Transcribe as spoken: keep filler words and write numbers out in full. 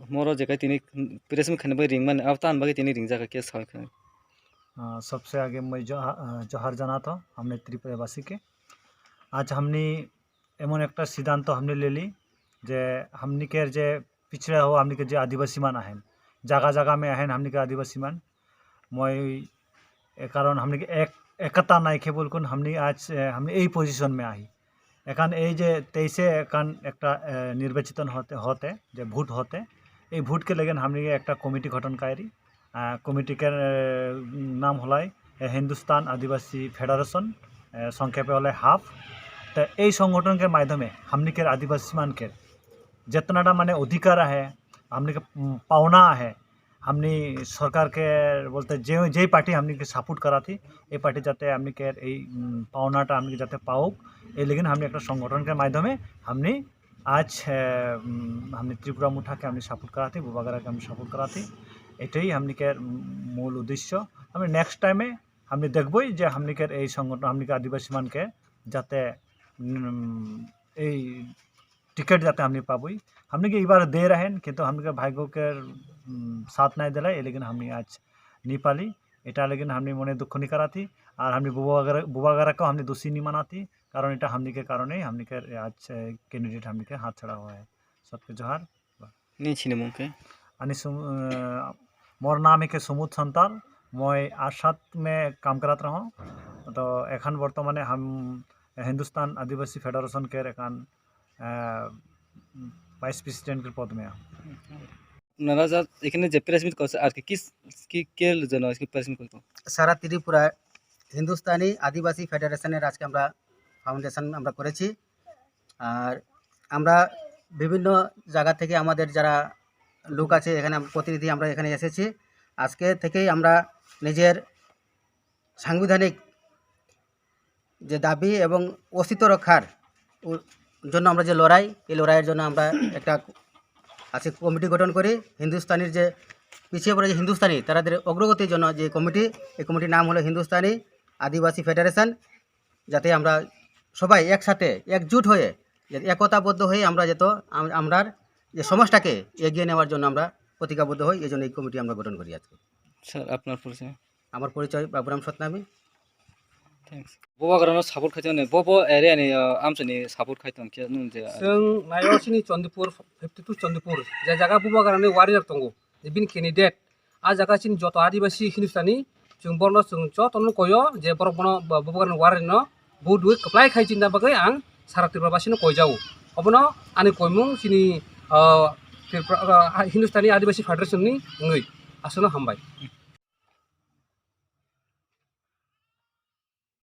Moro jekai tini press meet khaina bagwi ringmani, abo tani bagwi tini ringjak khe sawi kha. আহ, সবসে আগে মই জহা-, আহ, জোহার জানাতো আমনে ত্রিপুরাবাসীকে। আজ হামনি এমন একটা সিদ্ধান্ত হামনি লেলি যে হামনিকের যে পিছড়া হো হামনিকে যে আদিবাসী মান আহেন, জাগা জাগা মে আহেন হামনিকে আদিবাসী মান। মই এ কারণ হামনিকে এক, একতা নাই কেবল কোন হামনি আজ, এ, হামনি এই পজিশন মে আহি। এখান এই যে তেইশে এখান একটা, এ, নির্বাচিত হতে, হতে, যে ভোট হতে, এই ভোটকে লেগে হামনিকে একটা কমিটি গঠন কায়রি। আহ, কমিটিকে, আহ, নাম হলাই, আহ, হিন্দুস্তান আদিবাসী ফেডারেশন, আহ, সংক্ষেপে হলে হাফ। তো এই সংগঠনকে মাধ্যমে হামনিকের আদিবাসী মানকের যেতনাটা মানে অধিকার আহে, হামনিকে, উম, পাওনা আহে, হামনি সরকারকে বলতে যে, যেই পার্টি হামনিকে সাপোর্ট করাতি, এই পার্টি যাতে হামনিকের এই, উম, পাওনাটা হামনিকে যাতে পাওক, এই লেগিন হামনি একটা সংগঠনকে মাধ্যমে হামনি আজ, আহ, উম, হামনি ত্রিপুরা মুঠাকে হামনি সাপোর্ট করাতি, বুবাগারাকে হামনি সাপোর্ট করাতি, এটাই হামনিকের, উম, মূল উদ্দেশ্য। হামনি নেক্সট টাইমে হামনি দেখবই যে হামনিকের এই সংগঠন, হামনিকে আদিবাসী মানকে যাতে, উম, এই টিকিট যাতে হামনি পাবই। হামনিকে এবার দে রাহেন, কিন্তু হামনিকে ভাগ্যকে, উম, সাথ নাই দিলাই, এই লেগিন হামনি আজ নি পালি। এটা লেগিন হামনি মনে দুঃখ নি করাতি, আর হামনি বুবাগারা, বুবাগারাকেও হামনি দোষী নি মানাতি। কারণ এটা হামনিকে কারণেই হামনিকে আজ, এ, ক্যান্ডিডেট হামনিকে হাত ছাড়া হয়। সবকে Johar. Nini sinimung khe? Ani sum-, eh, mor naam hai ke Sumud Santal, moi Assam mein kaam karat raha hoon. To ekhan bortomane hum Hindustan Adivasi Federation ke ekhan, eh, vice president ke pod mein hu. আপনারা যা এখানে যে press meet করছে আর কি, কি, কি, কে জন্য আজকে প্রেস মিট করতো? সারা ত্রিপুরা হিন্দুস্তানি আদিবাসী ফেডারেশনের আজকে আমরা ফাউন্ডেশন আমরা করেছি। আর আমরা বিভিন্ন জায়গা থেকে আমাদের যারা লোক আছে এখানে, আমরা প্রতিনিধি, আমরা এখানে এসেছি। আজকে থেকেই আমরা নিজের সাংবিধানিক যে দাবি এবং অস্তিত্ব রক্ষার উ-, জন্য আমরা যে লড়াই, এই লড়াইয়ের জন্য আমরা একটা আজকে কমিটি গঠন করি। হিন্দুস্তানির যে পিছিয়ে পড়ে যে হিন্দুস্তানি, তাদের অগ্রগতির জন্য যে কমিটি, এই কমিটির নাম হলো হিন্দুস্তানি আদিবাসী ফেডারেশন। যাতে আমরা সবাই একসাথে একজুট হয়ে, যে একতাবদ্ধ হয়ে আমরা যত আম-, আমরার যে সমাজটাকে এগিয়ে নেওয়ার জন্য আমরা প্রতিজ্ঞাবদ্ধ হই, এই জন্য এই কমিটি আমরা গঠন করি আজকে। স্যার, আপনার পরিচয়? আমার পরিচয় বাবুরাম Satnami. Thanks. Bubagrano support khaitoni, bo, bo area ni, uh, amchani support khaiton khe nung je. Chwng naio chini Chandipur, fifty two Chandipur, je jaga Bubagrani warrior tongo, je bini candidate, a jaga chini joto Adivasi Hindustani, chwng borno chwng jotono koyo, je borok bono, bo, Bubagrani warrior no vote wi kwplai khai chini bagwi ang sara Tripura basino koijao. Obono ani koimung chini, uh, Tripura, uh, Hindustani Adivasi Federation ni wngwi. Aswkno hambai.